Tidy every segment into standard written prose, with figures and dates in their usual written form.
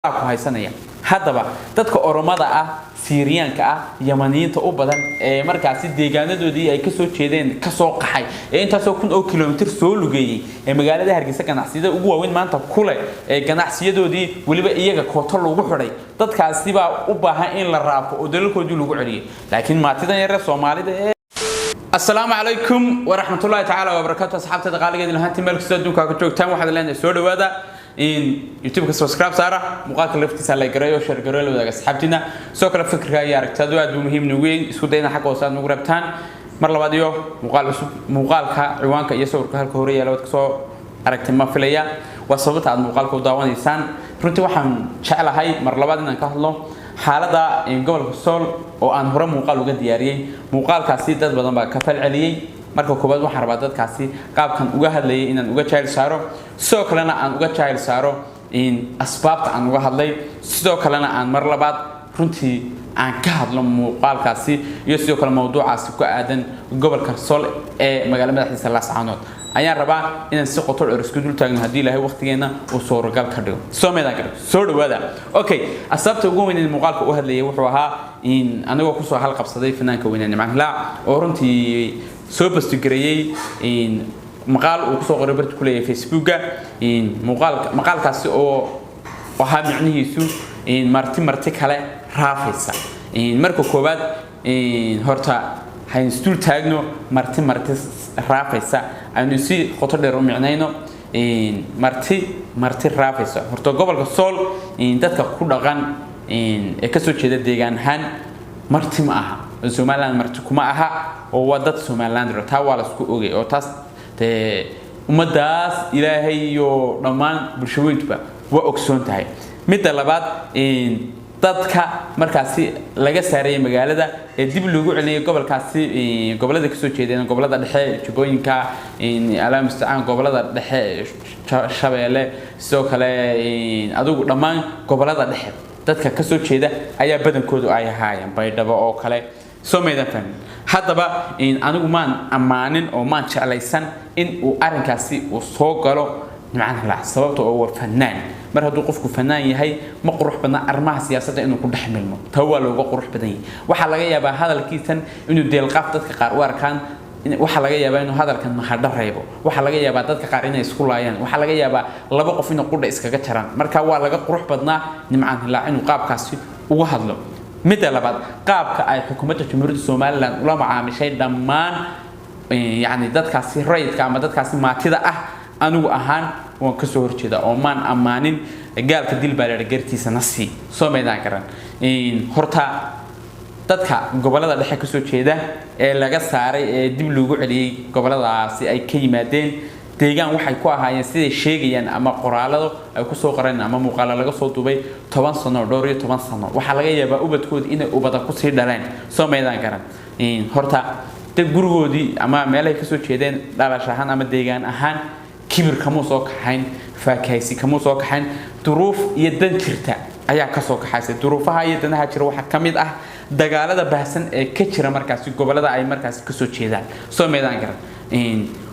Ku haysanaya haddaba dadka Oromada ah, Siiriyaanka ah, Yamaniyiinta u badan ee markaasi deegaanadoodii ay kasoo jeedeen kasoo qaxay, ee intaasoo kun oo kilomitir soo lugeeyey, ee magaalada Hargeysa ganacsiyada ugu waaweyn maanta kule, ee ganacsiyadoodii weliba iyaga kooto lagu xidhay, dadkaasi baa u baahan in la raafo oo dalalkoodii lagu celiyay. Laakiin maatidan yare Soomaalida ee... Asalaamu calaykum waraxmatullaahi tacaala wabarakaatu. Asxaabteeda qaaligeed lahaantii, meel kastoo adduunka ka joogtaan, waxaad leenahay soo dhawaada. In YouTube-ka subscribe saara, muuqaalka laftiisa la gareeyo, share gareeyo, la wadaaga asxaabtiina. Sidoo kale fikirka iyo aragtiyadu aad buu muhiim noogu yahay. Isku dayna xagga hoose aad nagu rabtaan. Mar labaad iyo muuqaal cusub. Muuqaalka ciwaanka iyo sawirka halka hore yaala waad kasoo aragtay ma filaya, waa sababta aad muuqaalka u daawanaysaan. Runtii waxaan jeclahay mar labaad inaan ka hadlo xaaladda gobolka Sool oo aan hore muuqaal uga diyaariyey. Muuqaalkaasi dad badan baa ka falceliyey. Marka koowaad waxaan rabaa dadkaasi qaabkan uga hadlayay inaan uga jaahil saaro, sidoo kalena aan uga jaahil saaro asbaabta aan uga hadlay, sidoo kalena aan mar labaad runtii aan ka hadlo muuqaalkaasi iyo sidoo kale mawduucaasi ku aadan gobolka Sool ee magaala madaxdiisa Laascaanood. Ayaan rabaa inaan si qoto dheer isku dul taagno, haddii Ilaahay waqtigeena uu suuragal ka dhigo. Soo meedaan ka dhigo. Soo dhawaada. Okay, asbaabta ugu weyn ee muuqaalka u hadlayay wuxuu ahaa in anigoo kusoo halqabsaday fanaanka weyne Nimcaan Hilaac, oo runtii soo post-gareeyey maqaal uu kusoo qoray barta ku leeyahay Facebooka. Muuqaalka maqaalkaasi oo ahaa micnihiisu marti marti kale raafaysa. Marka koowaad horta haynu isdul taagno marti marti raafaysa, aynu si qoto dheer u micnayno marti marti raafaysa. Horta gobolka Sool dadka ku dhaqan ee kasoo jeeda deegaan ahaan marti ma aha, Somaliland marti kuma aha, oo waa dad Somaliland. Taa waa la isku ogay, oo taas dee ummadaas Ilaahay iyo dhammaan bulshaweyntuba waa ogsoon tahay. Midda labaad, dadka markaasi laga saarayay magaalada ee dib loogu celiyay gobolkaasi, gobolada kasoo jeedeen, gobolada dhexe, Jubbooyinka, Alaa mustacaan, gobolada dhexe, Shabeelle, sidoo kale adigu dhammaan gobolada dhexe dadka kasoo jeeda ayaa badankoodu ay ahaayeen, Baydhabo oo kale. Soo maydan fahmin? Haddaba anigu maan ammaanin oo maan jeclaysan in uu arrinkaasi uu soo galo Nimcaan Hilaac, sababta oo waa fanaan. Mar hadduu qofku fanaan yahay, ma qurux badna arrimaha siyaasadda inuu ku dhex milmo. Taa waa looga qurux badan yahay. Waxaa laga yaabaa hadalkiisan inuu deelqaaf dadka qaar u arkaan, waxaa laga yaabaa inuu hadalkan mahadho reebo, waxaa laga yaabaa dadka qaar inay isku laayaan, waxaa laga yaabaa laba qof inay qudha iskaga jaraan. Marka waa laga qurux badnaa Nimcaan Hilaac inuu qaabkaasi uga hadlo. Midda labaad, qaabka ay xukuumadda Jamhuuriyadda Somaliland ula macaamishay dhammaan yacni dadkaasi rayidka ama dadkaasi maatida ah, anigu ahaan waan kasoo horjeeda oo maan ammaanin. Gaalka dil baa laha, gartiisa na sii. Soo maydaan garan? Horta dadka gobolada dhexe kasoo jeeda ee laga saaray ee dib loogu celiyey goboladaasi ay ka yimaadeen, deegaan waxay ku ahaayeen, siday sheegayaan ama qoraalado ay kusoo qoreen ama muuqaalo laga soo duubay, 10 sano, dhowr iyo toban sano. Waxaa laga yaabaa ubadkooda inay ubada kusii dhaleen. Soo maydaan garan? Horta dad gurigoodii ama meelahay kasoo jeedeen dhalash ahaan ama deegaan ahaan kibir kamuu soo kaxayn, faakahaysi kamuu soo kaxayn, duruuf iyo dan jirta ayaa kasoo kaxaysay. Duruufaha iyo danaha jira waxaa ka mid ah dagaalada baahsan ee ka jira markaasi gobolada ay markaasi kasoo jeedaan. Soo meedaan garan?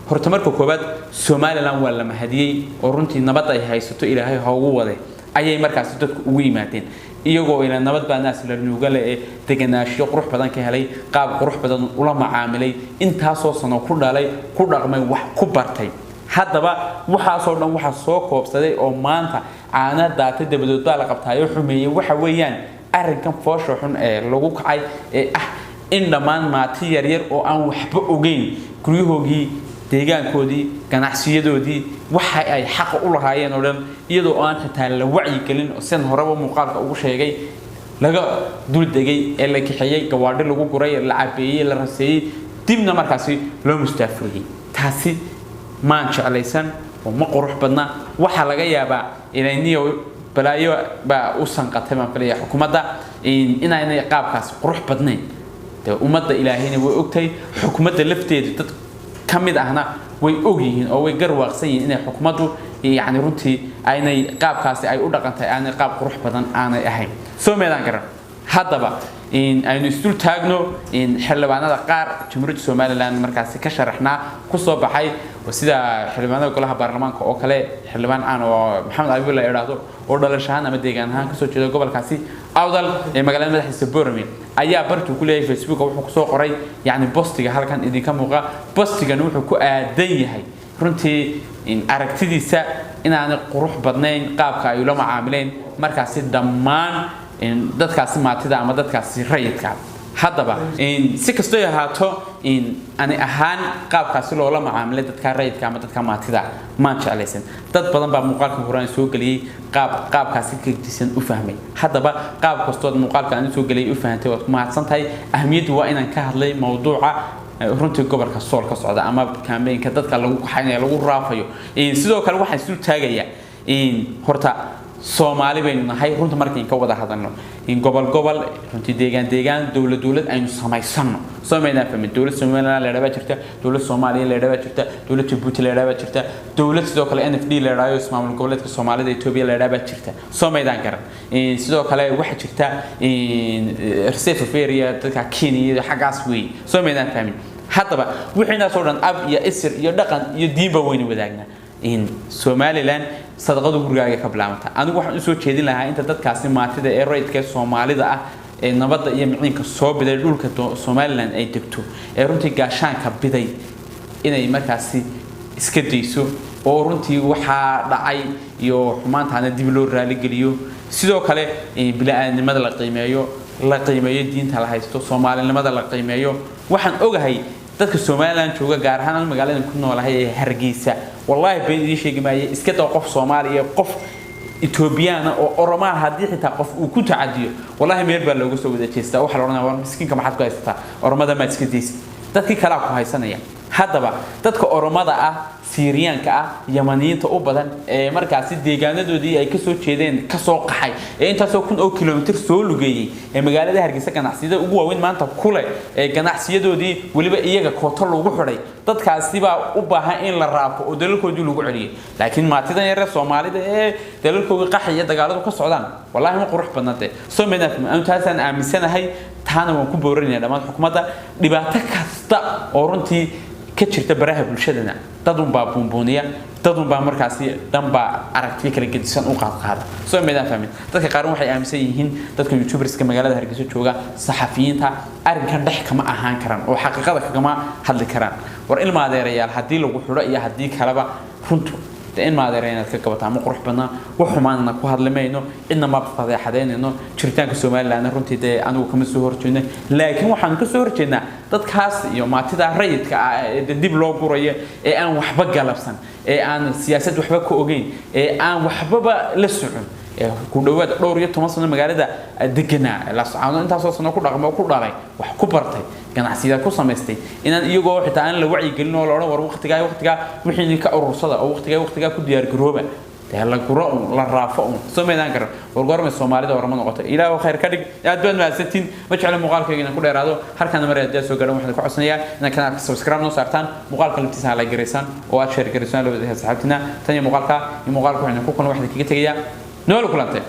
Horta marka koowaad Somaliland waa la mahadiyey, oo runtii nabad ay haysato Ilaahay hoogu waday ayay markaasi dadku ugu yimaadeen, iyagoo ila nabad baa naas la nuugale ee deganaanshiyo qurux badan ka helay, qaab qurux badan ula macaamilay, intaasoo sano ku dhalay, ku dhaqmay, wax ku bartay. Haddaba waxaasoo dhan waxaa soo koobsaday oo maanta caana daatay dabadood baa la qabtaayoo xumeeyey waxa weeyaan arrinkan foosha xun ee lagu kacay, ee ah in dhammaan maati yaryar oo aan waxba ogeyn guryahoogii, deegaankoodii, ganacsiyadoodii, waxa ay xaqa u lahaayeen oo dhan, iyadoo aan xitaa la wacyigelin, sidan horeba muuqaalka ugu sheegay, laga duldegay ee la kaxeeyey, gawaadhi lagu guray, la cabeeyey, la raseeyey, dibna markaasi loo mustaafuriyey. Taasi maan jeclaysan oo ma qurux badna. Waxaa laga yaabaa inayniyo balaayo baa u sanqatay baan filaya xukuumadda inaanay qaabkaasi qurux badnayn. Dee ummadda Ilaahayna way ogtahay, xukuumadda lafteedu dad ka mid ahna way og yihiin oo way garwaaqsan yihiin inay xukuumaddu yacni runtii aynay qaabkaasi ay u dhaqantay aanay qaab qurux badan aanay ahayn. Soo meedaan garan? Haddaba aynu isdul taagno xildhibaanada qaar Jamhuuriyadda Somaliland markaasi ka sharaxnaa kusoo baxay. Sida xildhibaanada golaha baarlamaanka oo kale, xildhibaan caan oo Maxamed Abiib la idhaahdo oo dhalasho ahaan ama deegaan ahaan kasoo jeeda gobolkaasi Awdal ee magaalada madaxiisa Boorame, ayaa bartuu ku leeyahay Facebook wuxuu kusoo qoray yacni postiga halkan idinka muuqa. Postigan wuxuu ku aadan yahay runtii aragtidiisa inaanay qurux badnayn qaabka ay ula macaamileen markaasi dhammaan dadkaasi maatida ama dadkaasi rayidka. Haddaba si kastoo ahaato, ani ahaan qaabkaasi loola macaamilay dadka rayidka ama dadka maatida maan jeclaysan. Dad badan baa muuqaalka horaan soo geliyey qaabkaasi kagdisan u fahmay. Haddaba qaab kastood muuqaalka aan soo geliyay u fahantay, waad ku mahadsan tahay. Ahmiyaddu waa inaan ka hadlay mawduuca runtii gobolka Sool ka socda ama campaignka dadka lagu kaxaynayo, lagu raafayo. Sidoo kale waxaan isu taagayaa, horta Soomaali baynu nahay. Runta markayn ka wada hadalno, gobol gobol, runtii deegaan deegaan, dowlad dowlad aynu samaysano. Soo maynaan fahmin? Dowlad Somaliland la yidhaha baa jirta, dowlad Soomaaliya la yidhaha baa jirta, dowlad Jabuuti la yidhaha baa jirta, dowlad sidoo kale NFD la yidhahayo ismaamul goboleedka Soomaalida Etoobiya la yidhaha baa jirta. Soo maydaan garan? Sidoo kale waxaa jirta reserve of area dadka Kenya xaggaas weeye. Soo maydaan fahmin? Haddaba wixiinaasoo dhan ab iyo isir iyo dhaqan iyo diinba waynu wadaagnaa. Somaliland sadaqadu gurigaaga ka bilaabanta. Anigu waxaan usoo jeedin lahaa inta dadkaasi maatida ee rayidka ee Soomaalida ah ee nabadda iyo miciinka soo biday dhulka Somaliland ay degto ee runtii gaashaanka biday inay markaasi iska dayso oo runtii waxaa dhacay iyo xumaantaana dib loo raaligeliyo. Sidoo kale bili-aadnimada la qiimeeyo, la qiimeeyo diinta la haysto, soomaalinimada la qiimeeyo. Waxaan ogahay dadka Somaliland jooga, gaar ahaan aan magaaladan ku noolahay ee Hargeysa, wallaahi been idiin sheegi maaye, iska daa qof Soomaaliya, qof Etoobiyaan oo Oromaa haddii xitaa qof uu ku tacadiyo, wallaahi meel baa looga soo wada jeestaa. Waxaa la odhanaya, "War miskiinka maxaad ku haysataa? Oromada maad iska daysid?" Dadkii kalaa ku haysanaya. Haddaba dadka Oromada ah, Siiriyaanka ah, Yamaniyiinta u badan ee markaasi deegaanadoodii ay kasoo jeedeen kasoo qaxay ee intaasoo kun oo kilomitir soo lugeeyey ee magaalada Hargeysa ganacsiyada ugu waaweyn maanta kule ee ganacsiyadoodii weliba iyaga kooto lagu xidhay, dadkaasi baa u baahan in la raafo oo dalalkoodii lagu celiyay. Laakiin maatidan yaree Soomaalida ee dalalkoodii qaxi iyo dagaaladu ka socdaan, wallaahi ma qurux badna dee. Soo maynaa? Anu taasaan aaminsanahay, taana waan ku boorinaya dhammaan xukuumadda. Dhibaato kasta oo runtii ka jirta baraha bulshadana dadunbaa buunbuuniya, dadunbaa markaasi dhanbaa aragtiyo kala gedisan u qaadqaada. Soo maydaan fahmin? Dadka qaar waxay aaminsan yihiin dadka youtuberska magaalada Hargeysa jooga, saxafiyiinta, arrinkan dhex kama ahaan karaan oo xaqiiqada kagama hadli karaan. War ilma adeerayaal, haddii lagu xidho iyo haddii kaleba, runtu de in maadeera inaad ka gabataa ma qurux badnaa. Wax xumaanna ku hadli mayno, cidna ma fadeexadeynayno. Jiritaanka Somalilandna runtii dee anigu kama soo horjeedno, laakiin waxaanu ka soo horjeednaa dadkaas iyo maatida rayidka ah ee dib loo gurayo ee aan waxba galabsan, ee aan siyaasad waxba ka ogeyn, ee aan waxbaba la socon, ku dhawaad dhowr iyo toban sano magaalada deganaa, la socono, intaasoo sano ku dhaqmo, ku dhalay, wax ku bartay, ganacsiyada ku samaystay, inaan iyagoo xitaa aan la wacyigelin oo la odhan, "War waqtigaa waqtigaa wixii ka urursada oo waqtigaa waqtigaa ku diyaar garooba," dee la guro un, la raafo un. Soo maydaan garan? War goormay Soomaalida orama noqotay? Ilaahu khayr ka dhig. Aad baad mahadsantiin. Ma jeclo muuqaalkayga inaan ku dheeraado. Halkaana mar haddii aad soo gaadhan, waxaan ku codsanayaa inaad kanaalka subscribe noo saartaan, muuqaalka laftiisa like garaysaan oo aad share garaysaan la wadaagtaan saxaabtiina. Tan iyo muuqaalka iyo muuqaalka waxaynu ku kulna, waxaan kaga tegayaa nool kulantee.